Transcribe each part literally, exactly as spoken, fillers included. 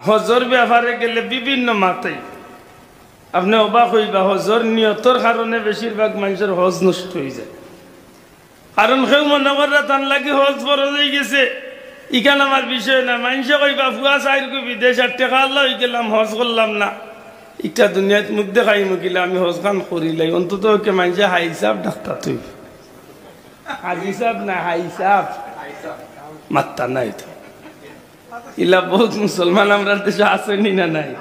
হজর ব্যাপারে গেলে বিভিন্ন মাতে আপনে অবাক অইবা, হজর নিয়তর কারণে বেশিরভাগ মানষর হজ নষ্ট অইযায়। কারণ কেউ মনো কররা তান লাগি হজ ফরজ অইগেছে, ইখান আমার বিষয় না। মানষে কইবা, "ফুয়া চাইরগু বিদেশ আর টেকা আল্লাহ অইগেলাম, হজ করলাম না, ইটা দুনিয়াত মুখ দেখাইমু কিলা, আমি হজখান করিলাই।" অন্তত ওকে মানষে হাজি সাব ডাকতা তুই, হাজি সাব না, হাজি সাব। মাত্তা নাই তো। ইলা বউত মুসলমান আমরার দেশো আছে নি না নাই?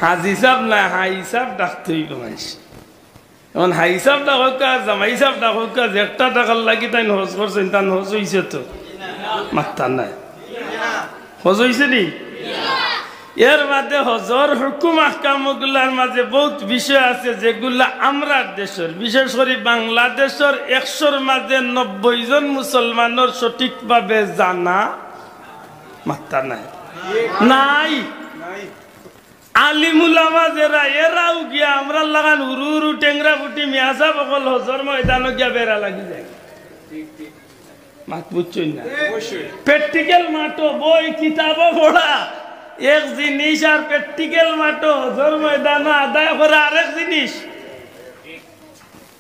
হাজি সাব না, হাজি সাব ডাকতে অইবো মানষে। এখন হাজি সাব ডাকউক্কা আর জামাই সাব ডাকউক্কা, যে একটা টাকার লাগি তাইন হজ করছইন, তান হজ অইছে তো? মাত্তা নাই। হজ অইছে নি? এর বাদে হজর হুকুম আহকামগুলার মাঝে বউত বিষয় আছে যেগুলা আমরার দেশর, বিশেষ করি বাংলাদেশর একশোর মাঝে নব্বই জন মুসলমানর সঠিকভাবে জানা মাত্তা নাই। নাই। আলিম উলামা যেরা, এরাও গিয়া আমরার লাখান হুরু হুরু টেংরা ফুটি মিয়া সাব অকল হজর ময়দানো গিয়া বেড়া লাগি যায়। মাত বুঝছইন না? প্র্যাকটিক্যাল মাঠো বই কিতাবো পড়া এক জিনিস, আর প্র্যাকটিক্যাল মাঠো হজর ময়দানো আদায় করা আরেক জিনিস।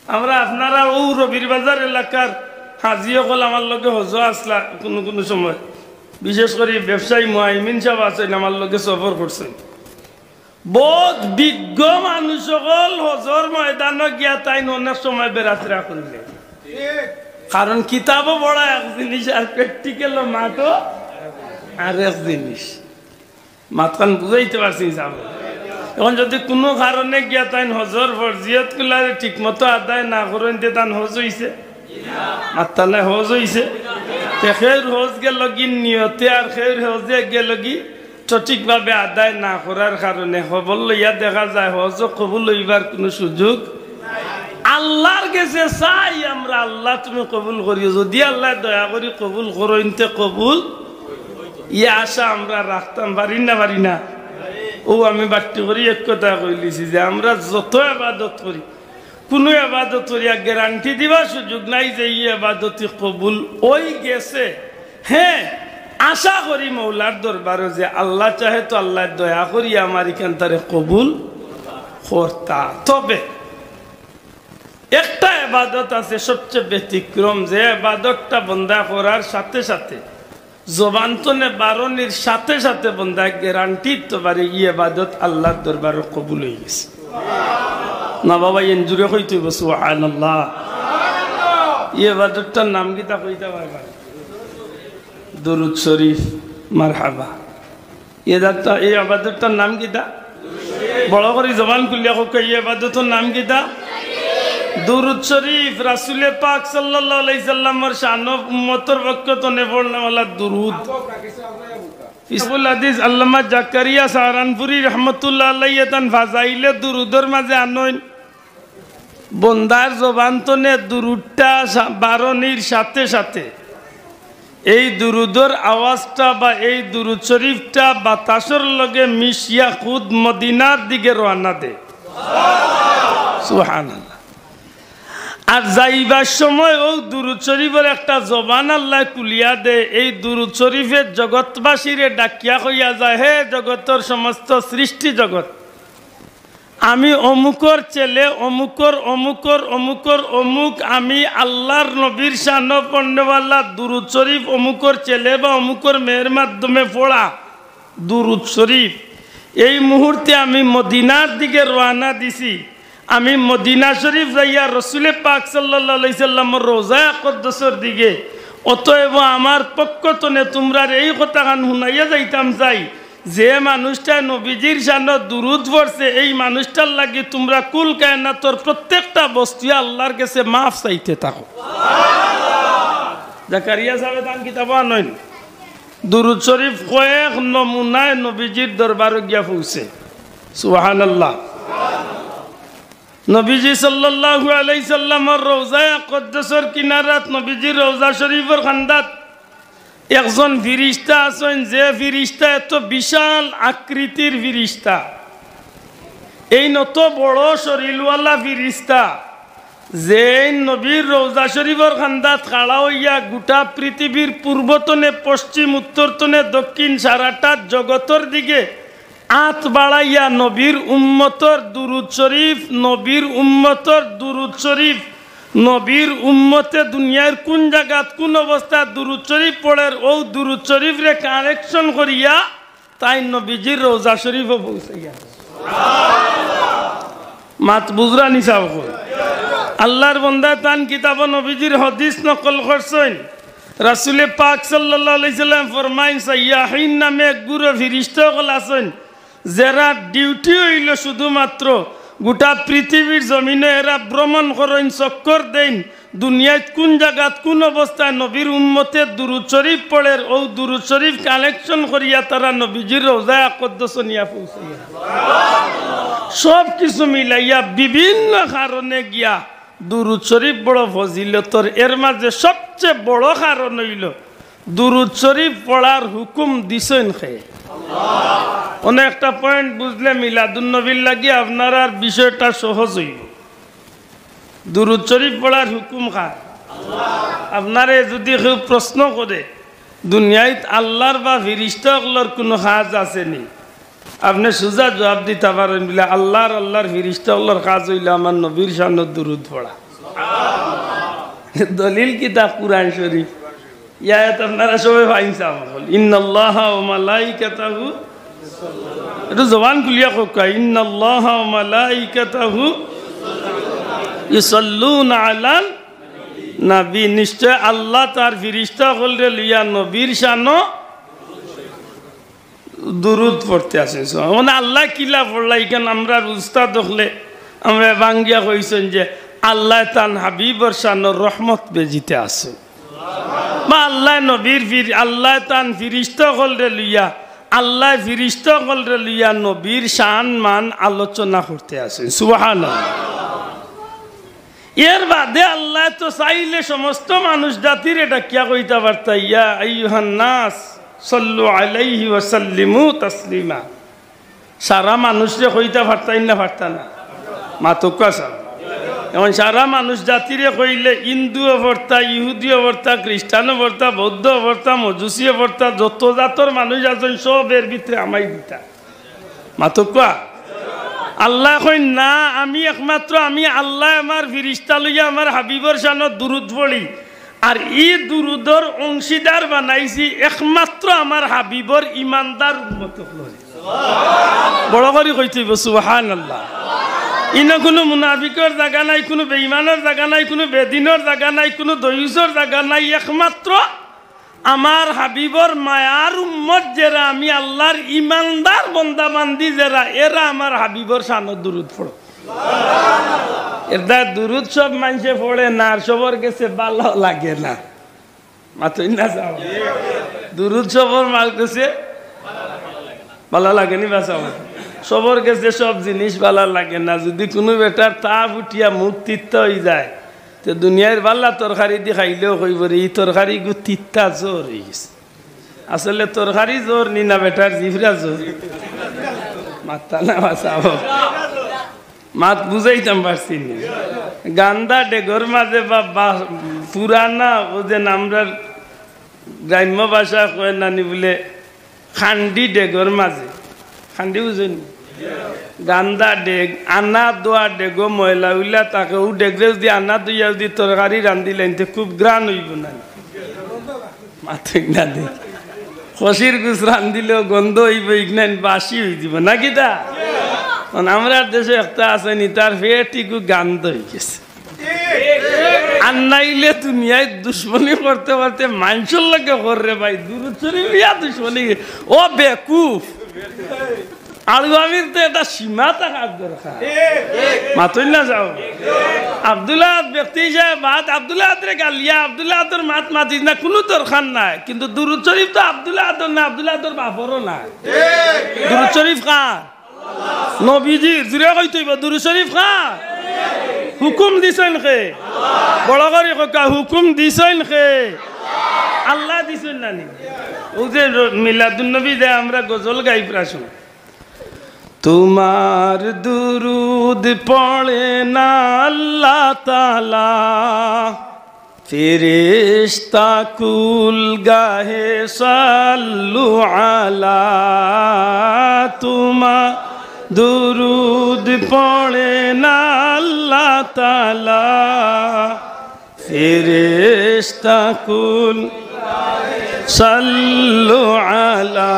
আমরা আপনারা অউ রবির বাজার এলাকার হাজি অকল আমার লগে হজো আছলা কুনু কুনু সময়, বিশেষ করি ব্যবসায়ী মুহাইমিন সাব আছইন, আমার লগে সফর করছইন। বউত বিজ্ঞ মানুষ অকল হজর ময়দানো গিয়া তাইন অনেক সময় বেড়াছেড়া করিলে। কারণ কিতাবো পড়া এক জিনিস, আর প্র্যাকটিক্যালো মাঠো আরেক জিনিস। মাতখান বুঝাইতে পারছি নি সাব? এখন যদি কুনু কারণে গিয়া তাইন হজর ফরজিয়তগুলারে ঠিকমতো আদায় না করইন, তে তান হজ অইছে? মাত্তা নাই, হজ অইছে? তে কেউর হজ গেলোগি নিয়তে, আর কেউর হজ গেলোগি সঠিকভাবে আদায় না করার কারণে। খবর লইয়া দেখা যায় হজ কবুল অইবার কুনু সুযোগ। আল্লার গেছে চাই আমরা, "আল্লা, তুমি কবুল করিও।" যদি আল্লায় দয়া করি কবুল করইন, তে কবুল, ই আশা আমরা রাখতাম পারি না, পারি না? অউ আমি বাট্টি করি এক কথা কইলিছি যে আমরা যত এবাদত করি, কুনু এবাদত করিয়া গ্যারান্টি দিবার সুযোগ নাই যে ই এবাদতই কবুল অইগেছে। হ্যাঁ, আশা করি মৌলার দরবারো যে আল্লা চাহে তো আল্লায় দয়া করি আমার ইখানতারে কবুল করতা। তবে একটা এবাদত আছে সবচেয়ে ব্যতিক্রম, যে এবাদতটা বন্দায় করার সাথে সাথে, জবান তনে বারনির সাথে সাথে বন্দায় গ্যারান্টি দিতো পারে ই এবাদত আল্লার দরবারো কবুল অইগেছে। না বাবা, এন জুরে কইতে অইবো সুবহানাল্লাহ। ই এবাদতটার নাম কিতা কইতা পারবা? দুরুদ শরিফ। মারহাবা। ই এবাদতটা, ই এবাদতটার নাম কিতা? বড় করি জবান খুলিয়া কউক্কা, ই এবাদতর নাম কিতা? দুরুদ শরিফ। রাসুলে পাক সাল্লাল্লাহু আলাইহি সাল্লামর শানো উম্মতর পক্ষ তনে পড়নেওয়ালা দুরুদ। ইসলামুল হাদিস আল্লামা জাকারিয়া সাহারানপুরী রহমতুল্লাহ আলাইহি তান ফাজাইলে দুরুদর মাঝে আনইন, বন্দার জবান তনে দুরুদটা সা-, বারনির সাথে সাথে এই দুরুদর আওয়াজটা বা এই দুরুদ শরিফটা বাতাসর লগে মিশিয়া খুদ মদিনার দিকে রওয়ানা দে। সুবহানাল্লাহ। আর যাইবার সময় অউ দুরুদ শরিফর একটা জবান আল্লায় খুলিয়া দে, এই দুরুদ শরিফে জগতবাসীরে ডাকিয়া কইয়া যায়, "হে জগতর সমস্ত সৃষ্টি জগত, আমি অমুকর ছেলে, অমুকর, অমুকর, অমুকর, অমুক, আমি আল্লার নবীর শানো পড়নেওয়ালা দুরুদ শরিফ অমুকর ছেলে বা অমুকর মেয়ের মাধ্যমে পড়া দুরুদ শরিফ। এই মুহূর্তে আমি মদিনার দিকে রওয়ানা দিছি। আমি মদিনা শরিফ যাইয়া রসুলে পাক সাল্লাল্লাহু আলাইহি সাল্লামর রওজায়ে আকদ্দসর দিকে, অতএব আমার পক্ষ তনে তুমরারে এই কথাখান হুনাইয়া যাইতাম চাই, যে মানুষটায় নবীজির শানো দুরুদ পড়ছে, এই মানুষটার লাগি তুমরা কুল কায়নাতর প্রত্যেকটা বস্তুয়ে আল্লার গেছে মাফ চাইতে থাকো।" জাকারিয়া সাবে তান কিতাবো আনইন, দুরুদ শরিফ কয়েক নমুনায় নবীজির দরবারো গিয়া পৌঁছে। সুবহানাল্লাহ। নবীজি সাল্লাল্লাহু আলাইহি সাল্লামর রওজায়ে আকদ্দসর কিনারাত নবীজির রওজা শরিফর কান্দাত একজন ফিরিস্তা আছইন, যে ফিরিস্তা এত বিশাল আকৃতির ফিরিস্তা, এইন অত বড় শরীলওয়ালা ফিরিস্তা, যেইন নবীর রওজা শরীফর কান্দাত খাড়া অইয়া গুটা পৃথিবীর পূর্ব তনে পশ্চিম, উত্তর তনে দক্ষিণ, সারাটা জগতর দিকে আত বাড়াইয়া নবীর উম্মতর দুরুদ শরীফ, নবীর উম্মতর দুরুদ শরীফ, নবীর উম্মতে দুনিয়ার কুন জাগাত কুন অবস্থায় দুরুদ শরীফ পড়ের, অউ দুরুদ শরীফরে কালেকশন করিয়া তাইন নবীজির রওজা শরীফো পৌঁছাইয়া। মাত বুঝরা নি সাব অকল? আল্লার বন্দায় তান কিতাবো নবীজির হাদিস নকল করছইন। রাসুলে পাক সাল্লাল্লাহু আলাইহি সাল্লাম ফরমাইন, সাইয়াহিন নামে এক গুরু ফিরিস্তা অকল আছইন, যেরার ডিউটি অইলো শুধুমাত্র গুটা পৃথিবীর জমিনো এরা ভ্রমণ করইন, চক্কর দেইন, দুনিয়াত কুন জাগাত কুন অবস্থায় নবীর উম্মতে দুরুদ শরীফ পড়ের, অউ দুরুদ শরীফ কালেকশন করিয়া তারা নবীজির রওজায়ে আকদ্দসো নিয়া পৌঁছাইয়া। সব কিছু মিলাইয়া বিভিন্ন কারণে গিয়া দুরুদ শরীফ বড় ফজিলতর। এর মাঝে সবচেয়ে বড় কারণ অইলো দুরুদ শরীফ পড়ার হুকুম দিছইন কে? অনে একটা পয়েন্ট বুঝলে মিলাদুন নবীর লাগি আপনারার বিষয়টা সহজ অইবো। দুরুদ শরীফ পড়ার হুকুম কার? আপনারে যুদি কেউ প্রশ্ন করে, দুনিয়াত আল্লার বা ফিরিস্তা অকলর কুনু কাজ আছে নি? আপনে সুজা জুয়াব দিতা পারইন বুলে, আল্লার, আল্লার ফিরিস্তা অকলর কাজ অইলো আমার নবীর শানো দুরুদ পড়া। দলিল কিতা? কুরআন শরীফ। ই আয়াত আপনারা সবে পাইন সাব অকল। ইন্নাল্লাহা ওয়া মালাইকাতাহু, একটু জবান খুলিয়া কউক্কা, ইন্নাল্লাহা ওয়া মালাইকাতাহু ইউসাল্লুনা আলান নাবী, নিশ্চয় আল্লা তার ফিরিস্তা অকলরে লইয়া নবীর শানো দুরুদ পড়তে আছইন। মানে আল্লায় কিলা পড়লা, ইখান আমরার উস্তাদ অকলে আমরারে ভাঙ্গিয়া কইছইন যে আল্লায় তান হাবিবর শানো রহমত বেজিতে আছইন। বা আল্লায় নবীর ফির-, আল্লায় তান ফিরিস্তা অকলরে লইয়া, আল্লায় ফিরিস্তা অকলরে লইয়া নবীর শান মান আলোচনা করতে আছইন। সুবহানাল্লাহ। এর বাদে আল্লায় তো চাইলে সমস্ত মানুষ জাতিরে ডাকিয়া কইতা পারতা, ইয়া আইয়ুহান নাস, সাল্লু আলাইহি ওয়া সাল্লিমু তাসলিমা। সারা মানুষরে কইতা পারতা নি না পারতা না? মাতউক্কা সাব। এখন সারা মানুষ জাতিরে কইলে হিন্দুও পড়তা, ইহুদিও পড়তা, খ্রিস্টানও পড়তা, বৌদ্ধও পড়তা, মজুসিও পড়তা, যত জাতর মানুষ আছইন সব এর ভিতরে হামাই দিতা। মাতউক্কা। আল্লায় কইন না, আমি একমাত্র আমি আল্লায় আমার ফিরিস্তা লইয়া আমার হাবিবর শানো দুরুদ পড়ি। আর ই দুরুদর অংশীদার বানাইছি একমাত্র আমার হাবিবর ইমানদার উম্মত অকলরে। বড় করি কইতে অইবো, সুবহানাল্লাহ। ইনো কুনু মুনাফিকর জাগা নাই, কুনু বেইমানর জাগা নাই, কুনু বেদিনর জাগা নাই, কুনু দয়ুসর জাগা নাই, একমাত্র আমার হাবিবর মায়ার উম্মত যেরা, আমি আল্লার ইমানদার বন্দা বান্দি যেরা, এরা আমার হাবিবর শানো দুরুদ পড়ো। এরদায় দুরুদ সব মানষে পড়ে না, আর সবর গেছে ভালা লাগে না। মাতইন না সাব। দুরুদ সবর মার গেছে ভালা লাগে নি বা সাব? সবর গেছে সব জিনিস ভালা লাগে না। যুদি কুনু বেটার তাপ উঠিয়া মুখ তিত্তা অইযায়, তে দুনিয়ার ভালা তরকারি দি খাইলেও কইবো রে, ই তরকারি গু তিত্তা জোর অইগেছে। আসলে তরকারি জোর নি না বেটার জিভরা জোর? মাততা না বা সাব। মাত বুঝাইতাম পারছি নি। গান্দা ডেগর মাঝে বা, বা পুরানা অউ যে আমরার গ্রাম্য ভাষা কয় নানি বুলে খান্ডি ডেগর মাঝে। খান্ডি বুঝইন নি? গান্দা ডেগ, আনা দোয়া ডেগো ময়লা উইলা থাকে, অউ ডেগরে যুদি আনা দইয়া যুদি তরকারি রান্দিলাইন তে খুব ঘ্রাণ অইবো না নি? মাতইন না দে। খসির গুস রান্দিলেও গন্ধ অইবো, ইগনাইন বাসি অইযিবো না কিতা? কারণ আমরার দেশো একটা আছে নি, তার পেট ইগু গান্দা অইগেছে। আর নাইলে দুনিয়াত দুশমনি করতে করতে মানষর লগে কররে ভাই, দুরুদ শরিফ লইয়া দুশমনি। ও বেকুফ, আলু আমির তো একটা সীমা থাকার দরকার। মাতইন না সাব। আব্দুল আহাদ ব্যক্তি হিসাবে মাত, আব্দুল আহাদরে গালিয়া, আব্দুল আহাদর মাত মাতিস না, কুনু দরকার নাই। কিন্তু দুরুদ শরিফ তো আব্দুল আহাদর না, আব্দুল আহাদর বাপরও না। দুরুদ শরিফ কার? নবীজির। জুরে কইতে অইবো, দুরুদ শরিফ কার? হুকুম দিছইন কে? বড় করি কউক্কা, হুকুম দিছইন কে? আল্লায় দিছইন না নি? অউ যে র-, মিলাদুন নবী যে আমরা গজল গাই প্রায় সময়, তোমার দুরুদ পড়ে না আল্লাহ তাআলা, ফেরেশতা কুল গাহে সাল্লু আলা। তোমার দুরুদ পড়ে না আল্লাহ তাআলা, ফেরেশতা কুল সাল্লু আলা।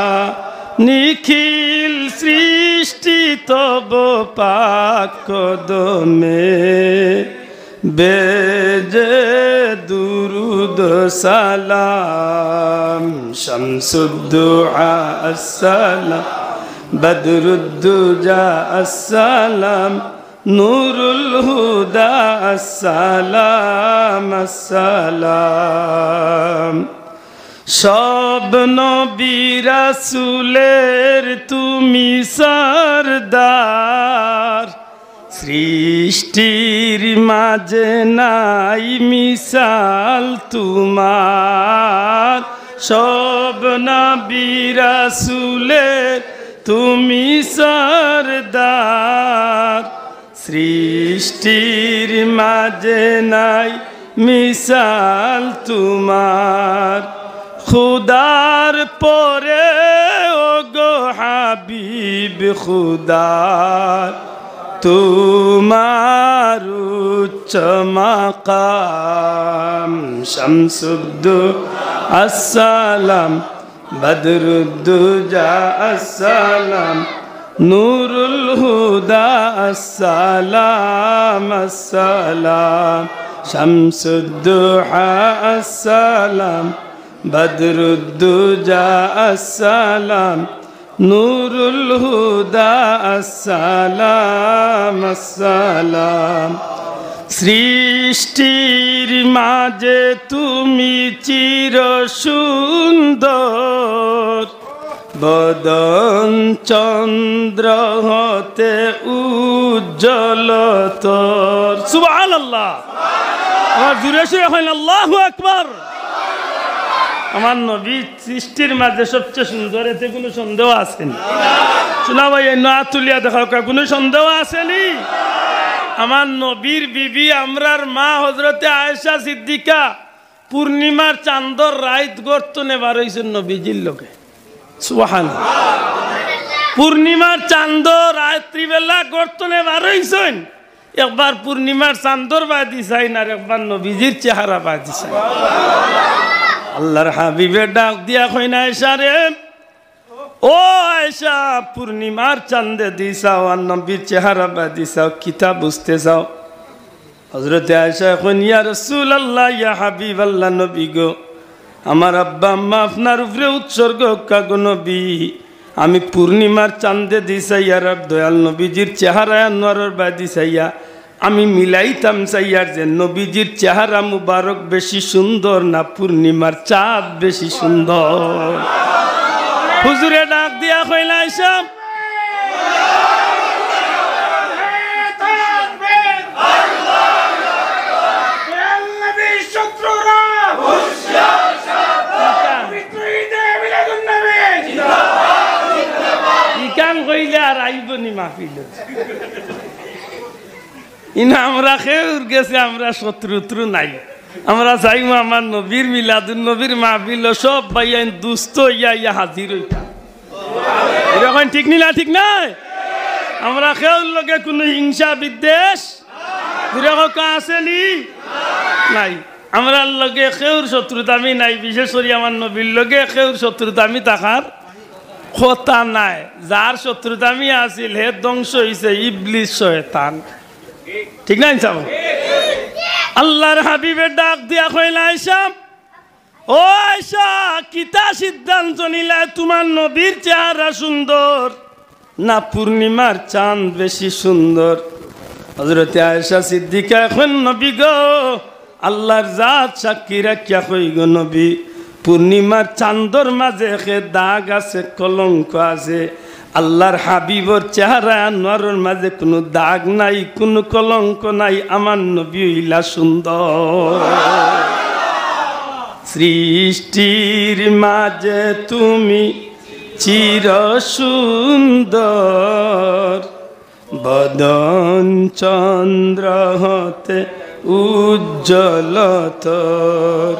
নিখিল সৃষ্টি তব পাক কদমে বেজে দুরুদ সালাম। শামসুদ্দুহা আসসালাম, বদরুদ্দুজা আসসালাম, নুরুল হুদা আসসালাম, আসসালাম। সব নবী রাসূলের তুমি সরদার, সৃষ্টির মাঝে নাই মিসাল তোমার। সব নবী রাসূলের তুমি সরদার, সৃষ্টির মাঝে নাই মিসাল তোমার। খুদার পরে ও গো হাবিব খুদার, তোমার উচ্চ মাকাম। শামসুদ্দু আসসালাম, বদরুদ্দুজা আসসালাম, নুরুল হুদা আসসালাম, আসসালাম। শামসুদ্দুহা আসসালাম, বদরুদ্দুজা আসসালাম, নুরুল হুদা আসসালাম, আসসালাম। সৃষ্টির মাঝে তুমি চির সুন্দর, বদন চন্দ্র হতে উজ্জ্বলতর। সুবহানাল্লাহ। আবার জোরে সোরে কইন, আল্লাহু আকবার। আমার নবী সৃষ্টির মাঝে সবচেয়ে সুন্দর, এতে কোনো সন্দেহ আছে নি? শোনা ভাই, এই না তুলিয়া দেখা, কোনো সন্দেহ আছে নি? আমার নবীর বিবি, আমরার মা হযরতে আয়েশা সিদ্দিকা পূর্ণিমার চান্দর রাইত ঘর তনে বার অইছইন নবীজির লগে। সুবহানাল্লাহ। পূর্ণিমার চান্দ রাত্রিবেলা ঘর তনে বার অইছইন, একবার পূর্ণিমার চান্দর বায়দি চাইন আর একবার নবীজির চেহারা বায়দি চাইন। আল্লাহর হাবিবে ডাক দিয়া কইন, আয়েশা রে, ও আয়েশা, পূর্ণিমার চান্দেদি চাও আর নবীর চেহারা বায়দি চাও, কিতা বুঝতে চাও? হযরতে আয়েশা কইন, ইয়া রাসূলুল্লাহ, ইয়া হাবিবাল্লাহ, নবী গো, আমার আব্বা আম্মা আপনার উপরে উৎসর্গ অউক্কা গো নবী। আমি পূর্ণিমার চান্দেদি চাইয়ার আর দয়াল নবীজির চেহারা আনোয়ারর বায়দি চাইয়া আমি মিলাইতাম চাইয়ার যে নবীজির চেহারা মুবারক বেশি সুন্দর না পূর্ণিমার চাঁদ বেশি সুন্দর। হুজুরে ডাক দিয়া কইলা, আয়েশা, ইখান কইলে আর আইবো নি মাহফিল? ইনা আমরা কেউর গেছে আমরা শত্রুত্রু নাই। আমরা চাইমু আমার নবীর মিলাদুন নবীর মাহফিল, সব ভাইয়াইন দুস্ত অইয়া ইয়া হাজির অইতা। এরকম ঠিক নি না? ঠিক নাই? আমরা কেউর লগে কোনো হিংসা বিদ্বেষ বিরহ আছে নি? নাই। আমরার লগে কেউর শত্রুতামি নাই, বিশেষ করি আমার নবীর লগে কেউর শত্রুতামি থাকার কথা নাই। যার শত্রুতামি আছিল, হে ধ্বংস অইছে, ইবলিস শয়তান। ঠিক না ইনসাফ? আল্লাহর হাবিবে ডাক দিয়া কইলা, আয়েশা, ও আয়েশা, কিতা সিদ্ধান্ত নিলায়? তোমার নবীর চেহারা সুন্দর না পূর্ণিমার চাঁদ বেশি সুন্দর? হযরতে আয়েশা সিদ্দিকা কইন, নবী গো, আল্লাহর জাত সাক্ষী রাখিয়া কই গো নবী, পূর্ণিমার চান্দর মাঝে একে দাগ আছে, কলঙ্ক আছে। আল্লাহর হাবিবর চেহারা আনোয়ারর মাঝে কোনো দাগ নাই, কোনো কলঙ্ক নাই। আমার নবী অইলা সুন্দর। সৃষ্টির মাঝে তুমি চির সুন্দর, বদন চন্দ্র হতে উজ্জ্বল তোর।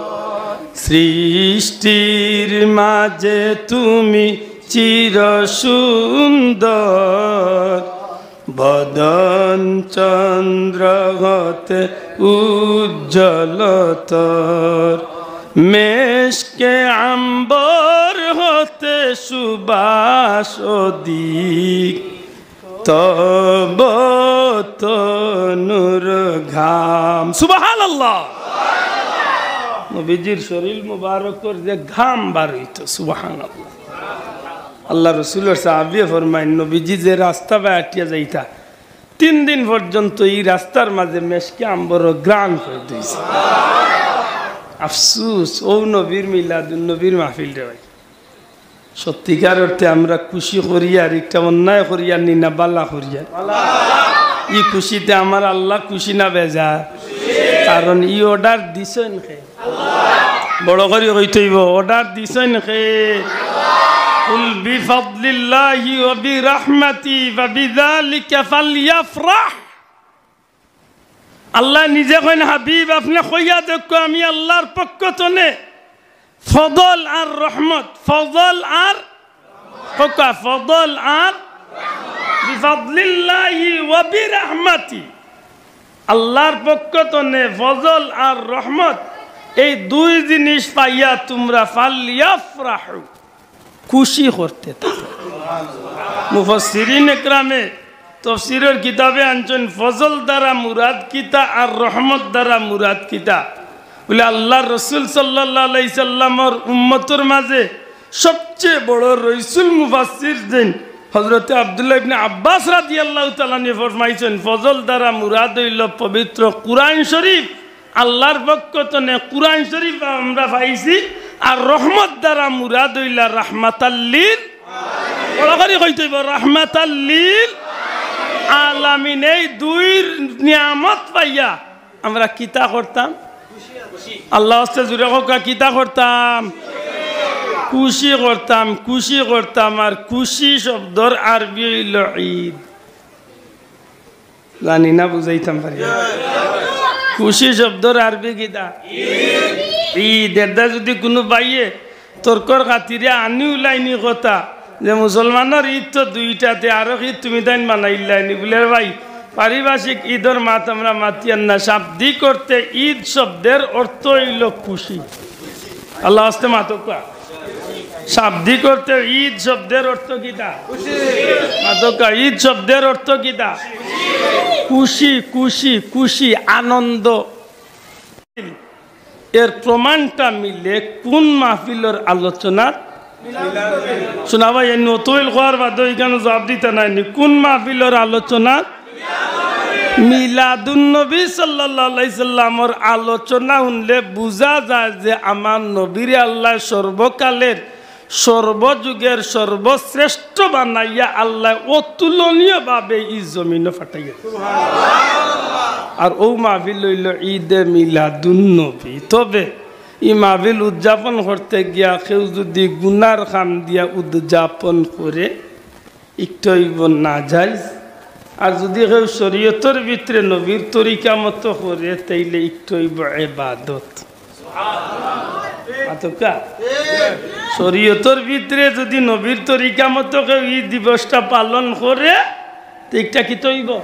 সৃষ্টির মাঝে তুমি চির সুন্দর, বদন চন্দ্র হতে উজ্জ্বল তোর। মেশকে আম্বর হতে সুবাস অধিক, তব তনুর ঘাম। সুবহানাল্লাহ। নবীজির শরীর মুবারকর যে ঘাম বার অইতো, সুবহানাল্লাহ। আল্লাহ রসুলর সাহাবিয়ে ফরমাইন, নবীজি যে রাস্তা বায় আটিয়া যাইতা, তিন দিন পর্যন্ত ই রাস্তার মাঝে মেশকে আম্বরর ঘ্রাণ করি দিছে। আফসুস, অউ নবীর মিলাদুন নবীর মাহফিল রে ভাই। সত্যিকার অর্থে আমরা খুশি করিয়ার, একটা অন্যায় করিয়ার নি না বালা করিয়ার? ই খুশিতে আমার আল্লাহ খুশি না বেজার? কারণ ই অর্ডার দিছইন কে? বড় করি কইতে অইবো, অর্ডার দিছইন কে? কুল বিফাদলিল্লাহি ওয়া বিরাহমাতি ফাবিযালিকা ফালইয়াফরাহ। আল্লায় নিজে কইন, হাবিব, আপনে কইয়া দেউক্কা, আমি আল্লাহর পক্ষ তনে ফজল আর রহমত, ফজল আর, কউক্কা, ফজল আর, বিফাদলিল্লাহি ওয়া বিরাহমাতি, আল্লাহর পক্ষ তনে ফজল আর রহমত, এই দুই জিনিস পাইয়া তুমরা ফালইয়াফরাহু, খুশি করতে থাকো। মুফাসসিরিন একরামে তফসিরর কিতাবে আনছইন, ফজল দ্বারা মুরাদ কিতা আর রহমত দ্বারা মুরাদ কিতা? বুলে, আল্লাহর রসুল সাল্লাল্লাহু আলাইহি সাল্লামর উম্মতর মাঝে সবচেয়ে বড় রইসুল মুফাসসির যেইন হযরতে আব্দুল্লাহ ইবনে আব্বাস রাদিয়াল্লাহু তাআলা আনহু ফরমাইছইন, ফজল দ্বারা মুরাদ অইলো পবিত্র কুরআন শরীফ, আল্লাহর পক্ষ তনে কুরআন শরীফ আমরা পাইছি, আর রহমত দ্বারা মুরাদ অইলা রাহমাতাল্লিল, বড় করি কইতে অইবো, রাহমাতাল্লিল আলামিন। এই দুইর নিয়ামত পাইয়া আমরা কিতা করতাম? আল্লাহ আস্তে জুরে কউক্কা, কিতা করতাম? খুশি করতাম, খুশি করতাম। আর খুশি শব্দর আরবি অইলো ঈদ। জানি না বুঝাইতাম পারি। খুশি শব্দর আরবি কিতা? ঈদ। এরদায় যুদি কুনু ভাইয়ে তর্কর খাতিরে আনি উলাইনি কথা যে মুসলমানর ঈদ তো দুইটা, তে আরক ঈদ তুমিতাইন বানাইলায়নি। বুলে, রে ভাই, পারিভাষিক ঈদর মাত আমরা মাতিয়ার না। শাব্দিক অর্থে ঈদ শব্দের অর্থ অইলো খুশি। আল্লাহ আস্তে মাতউক্কা। শাব্দিক অর্থে ঈদ শব্দের অর্থ কিতা? মাতউক্কা, ঈদ শব্দের অর্থ কিতা? খুশি, খুশি, খুশি, আনন্দ। এর প্রমাণটা মিলে কুন মাহফিলর আলোচনাত? শুনা ভাই, এই নতুন কওয়ার বাদে ইখানো জবাব দিতা নায়নি। কুন মাহফিলর আলোচনাত? মিলাদুন নবী সাল্লাল্লাহু আলাইহি সাল্লামর আলোচনা হুনলে বুঝা যায় যে আমার নবীরে আল্লায় সর্বকালের সর্বযুগের সর্বশ্রেষ্ঠ বানাইয়া আল্লায় অতুলনীয়ভাবে ই জমিনো পাঠাইয়া। আর অউ মাহফিল অইলো ঈদে মিলাদুন নবী। তবে ই মাহফিল উদযাপন করতে গিয়া কেউ যুদি গুনার কাম দিয়া উদযাপন করে, ইকটা অইবো নাজাইজ। আর যুদি কেউ শরীয়তর ভিতরে নবীর তরিকা মতো করে, তাইলে ইকটা অইবো এবাদত। মাতউক্কা? শরীয়তর ভিতরে যুদি নবীর তরিকা মতো কেউ ই দিবসটা পালন করে, তে ইকটা কিতা অইবো?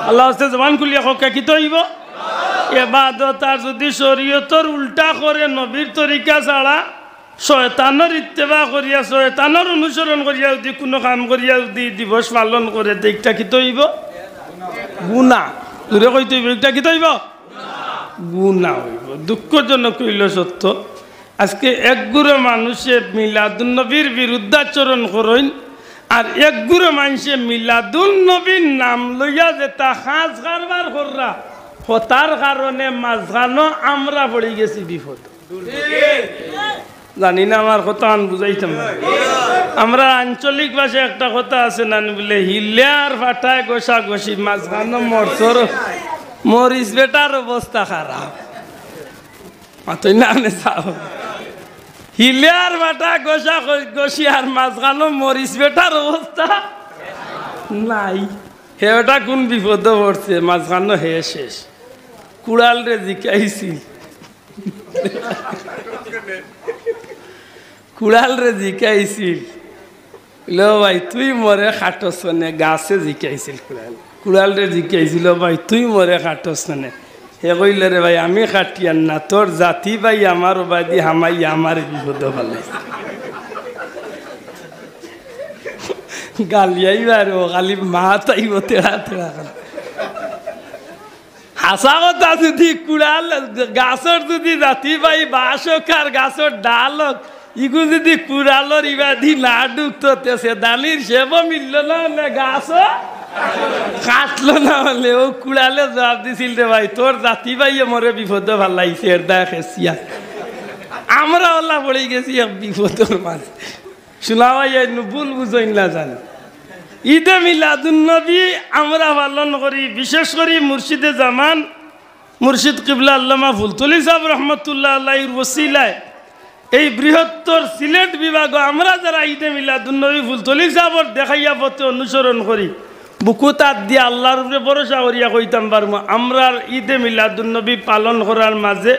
আল্লাহ আস্তে জবান খুলিয়া কউক্কা, কিতা অইবো? এবাদত। আর যুদি শরীয়তর উল্টা করে, নবীর তরিকা ছাড়া, শয়তানর ইত্তেবা করিয়া, শয়তানর অনুসরণ করিয়া যুদি কুনু কাম করিয়া যুদি দিবস পালন করে, তে ইকটা কিতা অইবো? গুনা। জুরে কইতে অইবো, ইকটা কিতা অইবো? গুনা অইবো। দুঃখজনক অইলো সত্য, আজকে একগুরু মানুষে মিলাদুন নবীর বিরুদ্ধাচরণ করইন, আর একগুরু মানষে মিলাদুন নবীর নাম লইয়া যেতা কাজ কারবার কররা, হতার কারণে মাঝখানো আমরা পড়ি গেছি বিপদ। জানি না আমার কথাখান বুঝাইতাম পারি। আমরা আঞ্চলিক ভাষায় একটা কথা আছে না, বুলে, হিলে আর ফাটায় ঘষাঘষি, মাঝখানো মরছর মরিচ বেটার অবস্থা খারাপ। মাতইন না আপনে চাও। হিলে আর বাটা ঘষা ঘ-, ঘষি আর মাঝখানো মরিচ বেটার অবস্থা নাই। হে বেটা কোন বিপদো পড়ছে, মাঝখানো হে শেষ। কুড়ালরে জিকাইছিল, কুড়ালরে জিকাইছিল, "লো ভাই, তুই মরে কাটস কেনে?" গাছে জিকাইছিল কুড়াল। কুড়ালরে জিকাইছিল, "ভাই, তুই মরে কাটস কেনে?" হে কইল, "রে ভাই, আমি কাটিয়ার না, তোর জাতি ভাই আমার ওবায়দি হামাইয়া আমারে বিপদো ফালাইছে।" গালিয়াইবার ও খালি মাত আইবো তেড়া তেড়া খালি। হাছা কথা, যুদি কুড়াল, গাছর যুদি জাতি ভাই বাঁশ অউক আর গাছর ডাল অউক, ইগু যুদি কুড়ালর ইবাদি না ঢুকতো, তে সেদানির সেবও মিললো না, অনে গাছও কাটলো না। অনে অউ কুড়ালে জুয়াব দিছিল, "রে ভাই, তোর জাতি ভাইয়ে মরে বিপদো ফালাইছে, এর দায় খেছিয়া।" আমরা অলা পড়ি গেছি এক বিপদর মাঝে। শুনা ভাই, এই নু ভুল বুঝইন না জানি। ঈদে মিলাদুন্নবী আমরা পালন করি, বিশেষ করি মুর্শিদে জামান, মুর্শিদ কিবলা আল্লামা ফুলতলি সাহেব রহমতুল্লাহ আলাইহির ওসিলায় এই বৃহত্তর সিলেট বিভাগ আমরা যারা ঈদে মিলাদুন্নবী ফুলতলি সাহেবর দেখাইয়া পথে অনুসরণ করি, বুকুত আত দিয়া আল্লাহর উপরে ভরসা করিয়া কইতাম পারমু, আমরার ঈদে মিলাদুন্নবী পালন করার মাঝে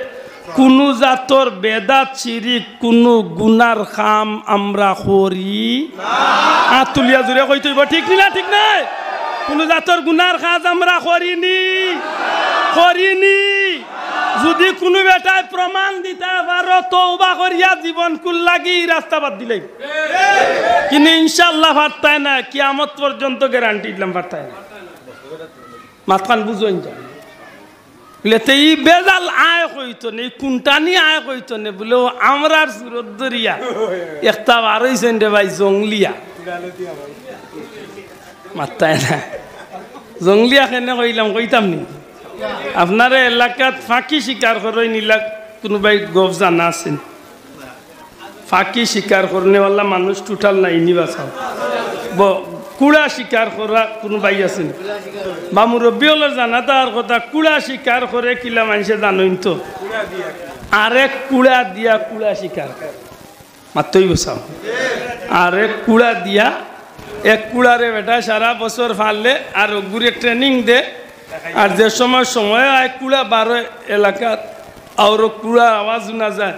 কুনু জাতর বেদাত, শিরিক, কুনু গুনার কাম আমরা করি না। আত তুলিয়া জুরে কইতে অইবো, ঠিক নি না? ঠিক নায়? কুনু জাতর গুনার কাজ আমরা করি নি, করি নি। যুদি কুনু বেটায় প্রমাণ দিতা পারো, তওবা করিয়া জীবন কুল লাগি রাস্তা বাদ দিলাই। কিন্তু ইনশাআল্লাহ পারতায় না, কিয়ামত পর্যন্ত গ্যারান্টি দিলাম পারতায় না। মাতখান বুঝইন যা। বুলে, "তে ই বেজাল আয় কইতো নে, কুনটানি আয় কইতো নে?" বুলে, "ও আমরার সুরত ধরিয়া একটা বার অইছইন রে ভাই, জংলিয়া।" মাততায় না। জংলিয়া কেনে কইলাম, কইতাম নি? আপনারা এলাকাত ফাঁকি শিকার করইন, ইলা কুনুবায় গফ জানা আছে নি? ফাঁকি শিকার করনেওয়ালা মানুষ টোটাল নাই নি বা সাব? ব-, কুড়া শিকার করা কুনু ভাই আছে নি? বা মুরব্বি অকলর জানা থাকার কথা, কুড়া শিকার করে কিলা মানষে জানইন তো? আরেক কুড়া দিয়া কুড়া শিকার। মাততে অইবো সাব। আরেক কুড়া দিয়া, এক কুড়ারে বেটা সারা বছর ফালে আর অগুরে training দে, আর যে সময় সময় আয় কুড়া বারো এলাকাত, আর কুড়ার আওয়াজ হুনা যায়,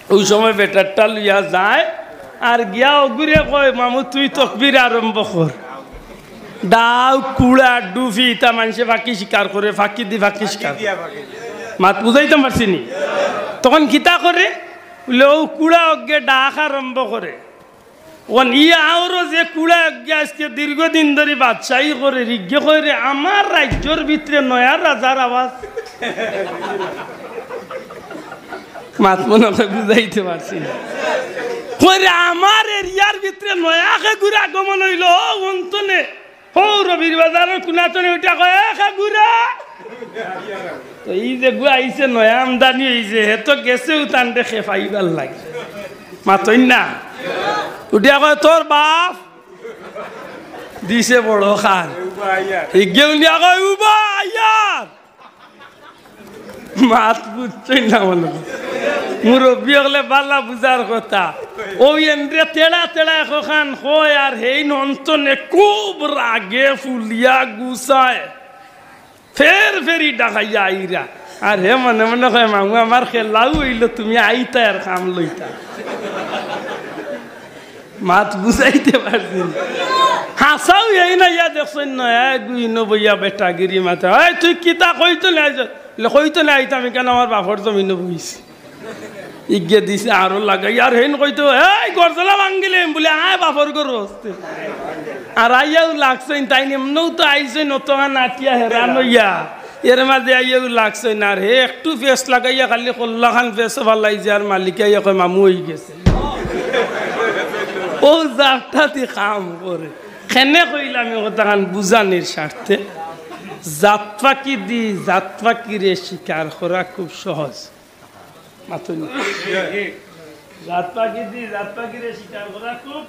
অউ সময় বেটারটা লইয়া যায়, আর গিয়া অগুরে কয়, "মামু, তুই তকবির আরম্ভ কর।" ডাউ, কুড়া, ডুফি, ইতা মানষে ফাঁকি শিকার করে, ফাঁকি দি ফাঁকি শিকার করে। মাত বুঝাইতাম পারছি নি? তখন কিতা করে? বুলে, অউ কুড়া অগে ডাক আরম্ভ করে। অন ই আওরো যে কুড়া অগে আইজকে দীর্ঘদিন ধরি বাদশাহী করে, ইগে কয় রে, "আমার রাইজ্যর ভিতরে নয়া রাজার আওয়াজ।" মাত মনো অয় বুঝাইতে পারছি না। কয় রে, "আমার এরিয়ার ভিতরে নয়া কেগুর আগমন অইলো, অউ অন্তনে।" হউ রবির বাজারর কুনাতনে উঠিয়া কয়, "এ কেগুরা।" তো ই যেগু আইছে নয়া আমদানি অইছে, হে তো গেছেউ তানরে খেপাইবার লাগি। মাতইন না। উঠিয়া কয়, "তোর বাফ।" দিছে বড় খান। ইগে উনিয়া কয়, "উবা আইয়ার।" মাত বুঝছইন না মনো অয়। মুরব্বি অকলে বালা বুঝার কথা। অউ এনরে তেড়া তেড়া একখান কয় আর হেইন অন্তনে খুব রাগে ফুলিয়া গুছায়। ফের ফেরি ডাকাইয়া আইরা। আর হে মনে মনে কয়, "মামু, আমার খেলাউ অইলো, তুমি আইতায় আর কাম লইতায়।" মাত বুঝাইতে পারছি না। হাছাউ এইন আইয়া দেখছইন নয়া এগু ইনো বইয়া বেটাগিরি মাতে, "এই তুই কিতা কইতো নে আইছস?" বুলে, "কইতো নে আইতাম, ইখান আমার বাফর জমিনো বইছি।" ইগে দিছে আরো লাগাই, আর হেইন কইতো, "এই গরজলা ভাঙ্গিলিম," বুলে, "আয় বাফর ঘরো আস্তে।" আর আইয়াউ লাগছইন, তাইন এমনেউ তো আইছইন অতখান আটিয়া হেরান অইয়া, এর মাঝে আইয়াউ লাগছইন। আর হে একটু ফেস লাগাইয়া খালি কল্লাখান ফেসো ফালাই যে, আর মালিকে আইয়া কয়, "মামু অইগেছে।" অউ জাতটা দি কাম করে। কেনে কইলাম ই কথাখান বুঝানির স্বার্থে, জাত ফাঁকি দি জাত ফাঁকিরে শিকার করা খুব সহজ। মাতইন না। জাত ফাঁকি দি জাত ফাঁকিরে শিকার করা খুব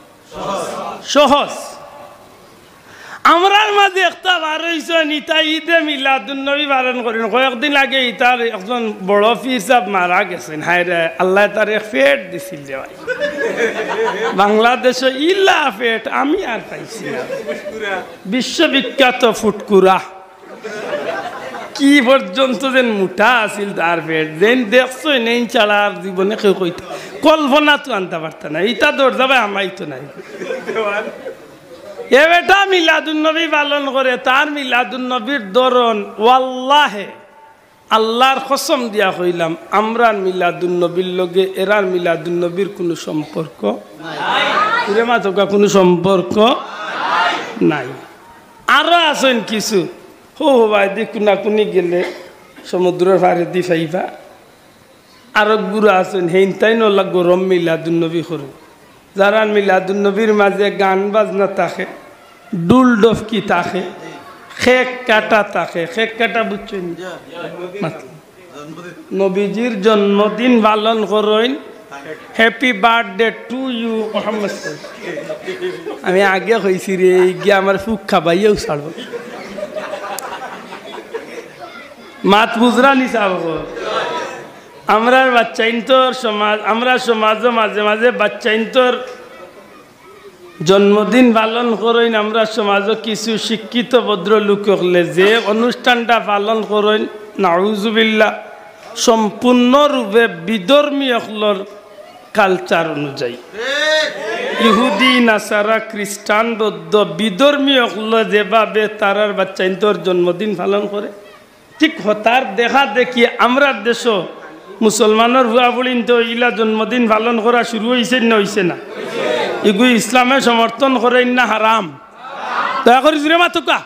সহজ। আমরার মাঝে একটা বার অইছইন, ইতা ঈদে মিলাদুন্নবী পালন করইন। কয়েকদিন আগে ইতার একজন বড় পীর সাব মারা গেছইন। হায় রে, আল্লায় তারে এক পেট দিছিল রে ভাই। বাংলাদেশো ইলা পেট আমি আর পাইছি না। বিশ্ববিখ্যাত ফুটকুরা। কি পর্যন্ত যেন মোটা আছিল তার পেট, যেন দেখছইন, এইন ছাড়া আর জীবনে কেউ কইতা, কল্পনাত আনতা পারতা না। ইতা দরজা ভাই আমাইতো নাই। এ বেটা মিলাদুন্নবী পালন করে, তার মিলাদুন্নবীর ধরন, ওয়াল্লাহে, আল্লার কসম দিয়া কইলাম, আমরার মিলাদুন্নবীর লগে এরার মিলাদুন্নবীর কুনু সম্পর্ক নাই। জুরে মাতউক্কা, কুনু সম্পর্ক নাই। আরো আছইন কিছু, হো হো ভাই, দি কুনাকুনি গেলে সমুদ্রর পারেদি পাইবা। আরো গুরা আছইন, হেইনতাইন অলা গরম মিলাদুন্নবী করইন। যারার মিলাদুন্নবীর মাঝে গান বাজনা থাকে, ডুল ডফকি থাকে, কেক কাটা থাকে। কেক কাটা বুঝছইন নি? নবীজির জন্মদিন পালন করইন, Happy birthday to you Mohammad সাহেব। আমি আগে কইছি রে, ইগিয়ে আমার ফুক খাবাইয়াউ ছাড়বো। মাত বুঝরা নি সাব? আমরার বাচ্চাইন্তর সমাজ, আমরার সমাজো মাঝে মাঝে বাচ্চাইন্তর জন্মদিন পালন করইন। আমরার সমাজো কিছু শিক্ষিত ভদ্রলোক অকলে যে অনুষ্ঠানটা পালন করইন, নাউজুবিল্লাহ, সম্পূর্ণরূপে বিধর্মী অকলর culture অনুযায়ী। ইহুদি, নাসারা, খ্রিস্টান, বৌদ্ধ, বিধর্মী অকলে যেভাবে তারার বাচ্চাইন্তর জন্মদিন পালন করে, ঠিক হতার দেখা দেখি আমরার দেশো মুসলমানর ফুয়া ফুড়িন্তে ইলা জন্মদিন পালন করা শুরু অইছে না অইছে না? ইগু ইসলামে সমর্থন করইন না হারাম? দয়া করি জুরে মাতউক্কা।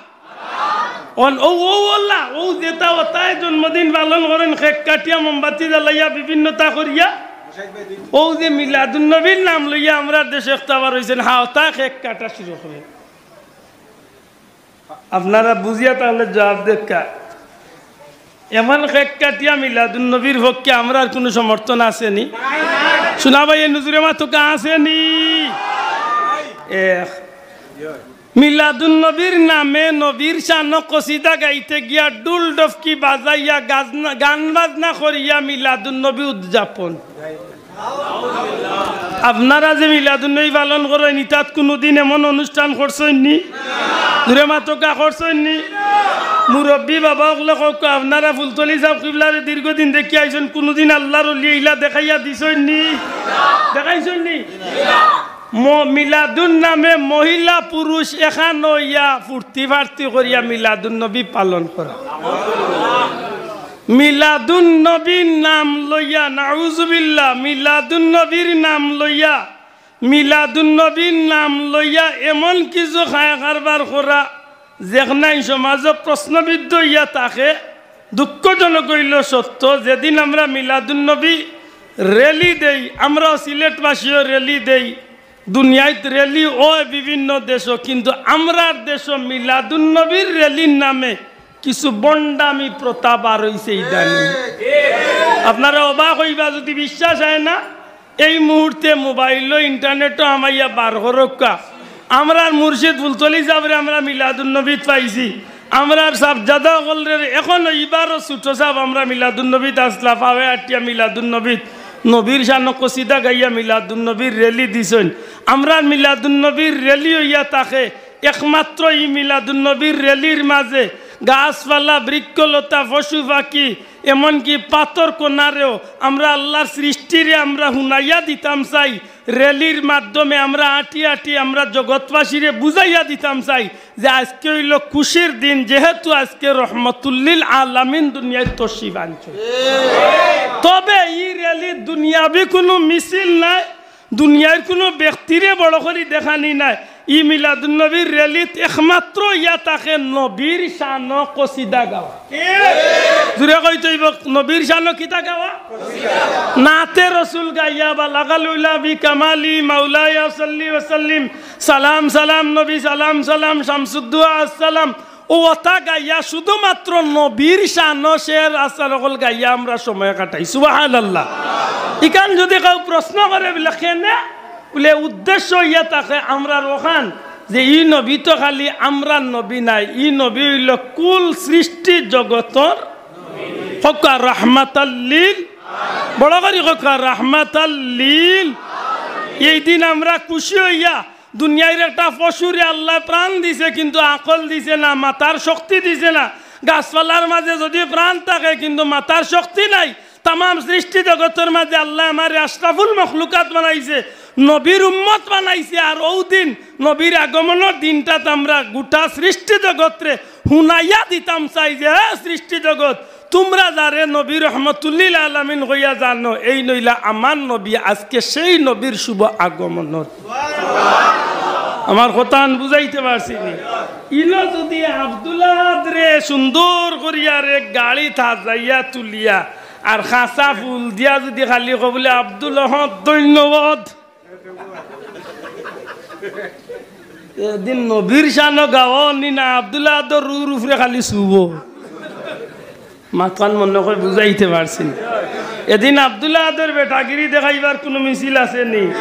অন, ও, ও, আল্লাহ, ও যেতা অতায় জন্মদিন পালন করইন, কেক কাটিয়া, মোমবাতি জ্বালাইয়া, বিভিন্নতা করিয়া, ও যে মিলাদুন্নবীর নাম লইয়া আমরার দেশো একটা বার অইছে না, হা, অতায় কেক কাটা শুরু করে। আপনারা বুঝিয়া তাহলে জবাব দেউক্কা। এমন কেক কাটিয়া মিলাদুন্নবীর পক্ষে আমরার কুনু সমর্থন আছে নি? শোনা ভাই, এ নজুরে মাতউক্কা আছে নি? এক, মিলাদুন্নবীর নামে নবীর শানো কসিদা গাইতে গিয়া ডুল ডফকি বাজাইয়া গাজনা-, গান বাজনা করিয়া মিলাদুন্নবী উদযাপন। আপনারা যে মিলাদুন্নবী পালন করইন, ইতাত কুনুদিন এমন অনুষ্ঠান করছইন নি? জুরে মাতউক্কা, করছইন নি? মুরব্বী বাবা অকলে কউক্কা, আপনারা ফুলতলি সাব কিবলারে দীর্ঘদিন দেখিয়া আইছইন, কুনুদিন আল্লার অলিয়ে ইলা দেখাইয়া দিছইন নি? দেখাইছইন নি? ম-, মিলাদুন নামে মহিলা পুরুষ একখান অইয়া ফুর্তি ফার্তি করিয়া মিলাদুন নবী পালন করা। মিলাদুন নবীর নাম লইয়া, নাউজুবিল্লাহ, মিলাদুন নবীর নাম লইয়া, মিলাদুন নবীর নাম লইয়া এমন কিছু খায় কারবার করা, যেখানাই সমাজো প্রশ্নবিদ্ধ অইয়া থাকে। দুঃখজনক অইলো সত্য, যেদিন আমরা মিলাদুন নবী র‍্যালি দেই, আমরাও সিলেটবাসীও র‍্যালি দেই, দুনিয়াত র‍্যালি অয় বিভিন্ন দেশো, কিন্তু আমরার দেশো মিলাদুন নবীর র‍্যালির নামে কিছু ভন্ডামি প্রথা বার অইছে ইদানিং। আপনারা অবাক অইবা যুদি বিশ্বাস অয় না, এই মুহূর্তে মোবাইলো, ইন্টারনেটো হামাইয়া বার করউক্কা। আমরার মুর্শিদ ফুলতলি সাবরে আমরা মিলাদুন নবীত পাইছি। আমরার সাবজাদা অকলরে অখন ইবারও ছুটো সাব আমরা মিলাদুন নবীত আছলা, পাওয়ে আটিয়া মিলাদুন নবীত নবীর শানো কসিদা গাইয়া মিলাদুন নবীর র‍্যালি দিছইন। আমরার মিলাদুন নবীর র‍্যালি অইয়া থাকে একমাত্র ই মিলাদুন নবীর র‍্যালির মাঝে গাছপালা, বৃক্ষলতা, পশু পাখি, এমনকি পাথর কণারেও আমরা আল্লার সৃষ্টিরে আমরা হুনাইয়া দিতাম চাই। র‍্যালির মাধ্যমে আমরা আটি আটি আমরা জগৎবাসীরে বুঝাইয়া দিতাম চাই যে আজকে অইলো খুশির দিন, যেহেতু আজকে রহমতুল্লিল আলামিন দুনিয়াত তশরিফ আনছইন। তবে ই র‍্যালি দুনিয়াবি কুনু মিছিল নায়, দুনিয়ার কুনু ব্যক্তিরে বড় করি দেখানি নায়। ই মিলাদুন নবীর র‍্যালিত একমাত্র ইয়া থাকে নবীর শানো কসিদা গাওয়া। জুরে কইতে অইবো, নবীর শানো কিতা গাওয়া? নাতে রসুল গাইয়া, বালাগাল উলা বি কামালি, মাওলায়া সাল্লি ওয়া সাল্লিম, সালাম সালাম নবী, সালাম সালাম শামসুদ্দোহা আসসালাম। অউ অতা গাইয়া শুধুমাত্র নবীর শানো শের আছার অকল গাইয়া আমরা সময় কাটাই। সুবহানাল্লাহ। ইখান যুদি কেউ প্রশ্ন করে বুলে, "কেনে?" বুলে, উদ্দেশ্য ইয়া থাকে আমরার অখান যে ই নবী তো খালি আমরার নবী নায়, ই নবী অইলো কুল সৃষ্টি জগতর, কউক্কা, রাহমাতাল্লিল, বড় করি কউক্কা, রাহমাতাল্লিল। এই দিন আমরা খুশি অইয়া, দুনিয়ার একটা পশুরে আল্লায় প্রাণ দিছে, কিন্তু আকল দিছে না, মাতার শক্তি দিছে না, গাছপালার মাঝে যদি প্রাণ থাকে কিন্তু মাতার শক্তি নাই, তামাম সৃষ্টি জগতর মাঝে আল্লায় আমারে আশরাফুল মখলুকাত বানাইছে, নবীর উম্মত বানাইছে। আর অউ দিন নবীর আগমনর দিনটাত আমরা গুটা সৃষ্টি জগতরে হুনাইয়া দিতাম চাই যে, হে সৃষ্টি জগত, তুমরা যারে নবী রহমতুল্লিল আলামিন কইয়া জানো, এইন অইলা আমার নবী, আজকে সেই নবীর শুভ আগমনর। আমার কথাখান বুঝাইতে পারছি নি? ইনো যদি আব্দুল আহাদরে সুন্দর করিয়া রে গাড়িত হাজাইয়া তুলিয়া আর খাসা ফুল দিয়া যদি খালি কয় বুলে, "আব্দুল আহাদ, ধন্যবাদ।" এদিন নবীর শানো গাওয়া নি না, আব্দুল আহাদর রুর উপরে খালি চুবো। মাতখান মনো কয় বুঝাইতে পারছি না। এদিন আব্দুল আহাদর বেটাগিরি দেখাইবার কুনু মিছিল আছে নি?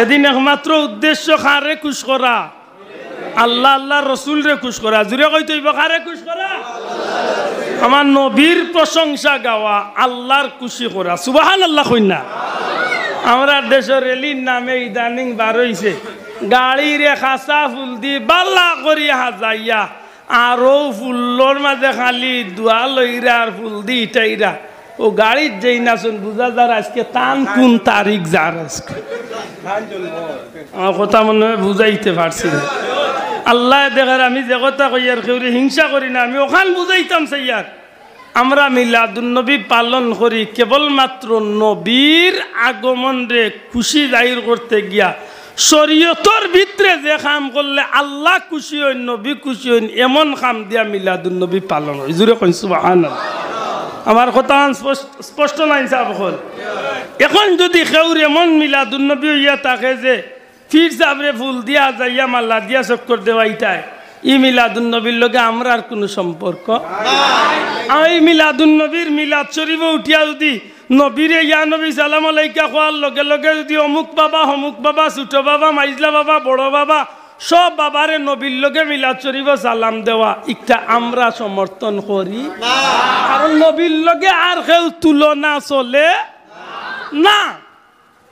এদিন একমাত্র উদ্দেশ্য কারে খুশ করা? আল্লাহ, আল্লাহর রসুলরে খুশ করা। জুরে কইতে অইবো, কারে খুশ করা? আমার নবীর প্রশংসা গাওয়া, আল্লাহর খুশি করা। সুবহানাল্লাহ কইন না? আমরার দেশো রেলির নামে ইদানিং বার অইছে, গাড়িরে খাসা ফুল দি বালা করি হাজাইয়া, আর অউ ফুলর মাঝে খালি দোয়া লইরা আর ফুল দি ইটাইরা। অউ গাড়িত যেইন আছইন বুঝা যার আজকে তান কুন তারিখ যার আজকে। আমার কথা মনো কয় বুঝাইতে পারছি না। আল্লায় দেখের, আমি যে কথা কইয়ার কেউরে হিংসা করি না, আমি অখান বুঝাইতাম চাইয়ার। আমরা মিলাদুন্নবী পালন করি কেবলমাত্র নবীর আগমনরে খুশি জাহির করতে গিয়া। শরীয়তর ভিতরে যে কাম করলে আল্লাহ খুশি অইন, নবী খুশি অইন, এমন কাম দিয়া মিলাদুন্নবী পালন অয়। জুরে কইন সুবহানাল্লাহ। আমার কথাখান স্পষ্ট, স্পষ্ট নায় নি সাব অকল? এখন যদি কেউর এমন মিলাদুন্নবী অইয়া থাকে যে পীর সাবরে ফুল দিয়া যাইয়া মালা দিয়া চক্কর দেওয়াইতায়, ই মিলাদুন্নবীর লগে আমরার কুনু সম্পর্ক? আর ই মিলাদুন্নবীর মিলাদ শরীফো উঠিয়া যদি নবীরে ইয়া নবী সালাম আলাইকা কওয়ার লগে লগে যদি অমুক বাবা, হমুক বাবা, ছোট বাবা, মাইজলা বাবা, বড় বাবা, সব বাবারে নবীর লগে মিলাদ শরীফো সালাম দেওয়া, ইটা আমরা সমর্থন করি। কারণ নবীর লগে আর কেউ তুলনা চলে না।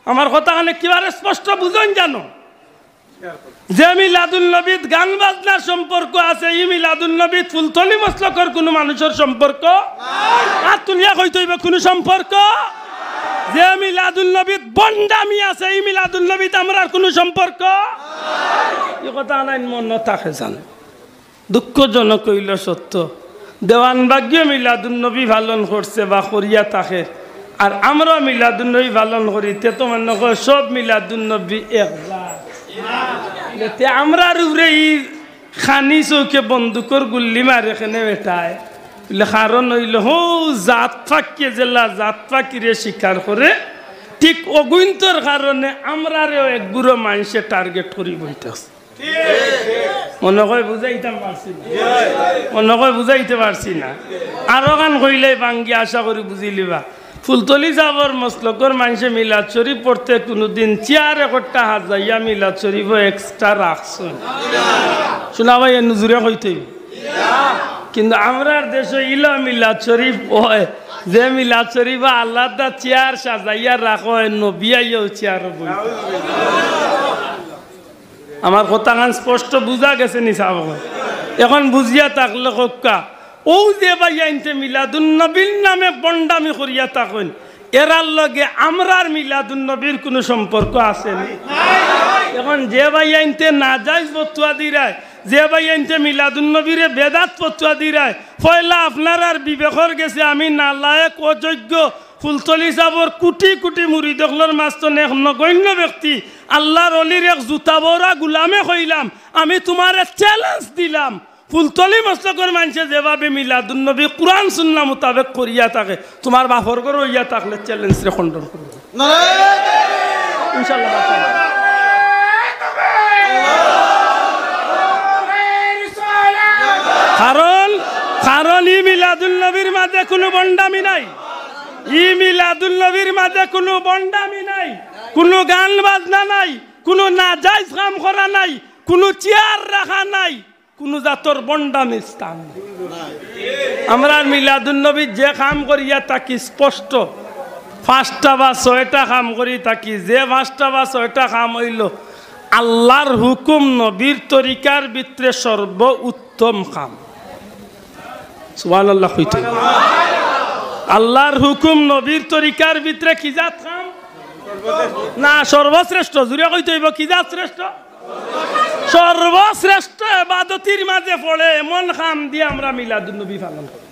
আমার কথাখান একেবারে স্পষ্ট বুঝইন জানো। যে মিলাদুন্নবীত গান বাজনার সম্পর্ক আছে, ই মিলাদুন্নবীত ফুলতলি মসলকর কুনু মানুষর সম্পর্ক? আত তুলিয়া কইতে অইবো, কুনু সম্পর্ক? যে মিলাদুন্নবীত ভন্ডামি আছে, ই মিলাদুন্নবীত আমরার কুনু সম্পর্ক? ই কথাখান মনো থাকে জানো। দুঃখজনক অইলো সত্য, দেওয়ানবাগিও মিলাদুন্নবী পালন করছে বা করিয়া থাকে, আর আমরাও মিলাদুন্নবী পালন করি, তে তো মনো কয় সব মিলাদুন্নবী এক জাত। তে আমরার উপরে ই খানি চউখে বন্দুকর গুল্লি মারে কেনে বেটায়? বুলে, কারণ অইলো হউ জাত পাখিয়ে যেলা জাত পাখিরে শিকার করে, ঠিক অগুইন্তর কারণে আমরারেও এক গুরু মানষে target করি বইতাছে। মনো কয় বুঝাইতাম পারছি না। মনো কয় বুঝাইতে পারছি না। আরোখান কইলে ভাঙ্গি আশা করি বুঝিলিবা। ফুলতলি সাবর মসলকর মানষে মিলাদ শরীফ পড়তে কুনুদিন চেয়ার একটা হাজাইয়া মিলাদ শরীফো extra রাখছইন। শুনা ভাই, এ নজুরে কইতে অইবো। কিন্তু আমরার দেশো ইলা মিলাদ শরীফ অয়, যে মিলাদ শরীফো আলাদা চেয়ার সাজাইয়া রাখা অয়, নবী আইয়াও চেয়ারো বইতা। আমার কথাখান স্পষ্ট বুঝা গেছে নি সাব অকল? এখন বুঝিয়া থাকলে কউক্কা, অউ যে ভাইয়াইন্তে মিলাদুন্নবীর নামে ভন্ডামি করিয়া থাকইন, এরার লগে আমরার মিলাদুন্নবীর কুনু সম্পর্ক আছে নি? এখন যে ভাইয়াইন্তে নাজাইজ ফতুয়া দিরায়, যে ভাইয়াইন্তে মিলাদুন্নবীরে বেদাত ফতুয়া দিরায়, পয়লা আপনারার বিবেকর গেছে আমি নালায়েক, অযোগ্য, ফুলতলি সাবর কুটি কুটি মুরিদ অকলর মাঝখান এক নগণ্য ব্যক্তি, আল্লার অলির এক জুতা বওরা গুলামে কইলাম, আমি তুমারে challenge দিলাম, ফুলতলি মসলকর মানষে যেভাবে মিলাদুন্নবী কুরআন সুন্নাহ মোতাবেক করিয়া থাকে, তুমার বাপর ঘর অইয়া থাকলে challenge রে খণ্ডন করবো। ইনশাআল্লাহ, বাপর ঘর। কারণ, কারণ ই মিলাদুন্নবীর মাঝে কুনু ভন্ডামি নাই। ই মিলাদুন্নবীর মাঝে কুনু ভন্ডামি নাই, কুনু গান বাজনা নাই, কুনু নাজাইজ কাম করা নাই। কুনু চেয়ার রাখা নাই, কুনু জাতর ভন্ডামির স্থান নাই। আমরার মিলাদুন্নবীত যে কাম করিয়া থাকি স্পষ্ট, পাঁচটা বা ছয়টা কাম করি থাকি, যে পাঁচটা বা ছয়টা কাম অইলো আল্লার হুকুম নবীর তরিকার ভিতরে সর্বোত্তম কাম। সুবহানাল্লাহ কইতে। আল্লার হুকুম নবীর তরিকার ভিতরে কি জাত কাম? না, সর্বশ্রেষ্ঠ। জুরে কইতে অইবো, কি জাত শ্রেষ্ঠ? সর্বশ্রেষ্ঠ এবাদতির মাঝে পড়ে এমন কাম দিয়া আমরা মিলাদুন্নবী পালন করি।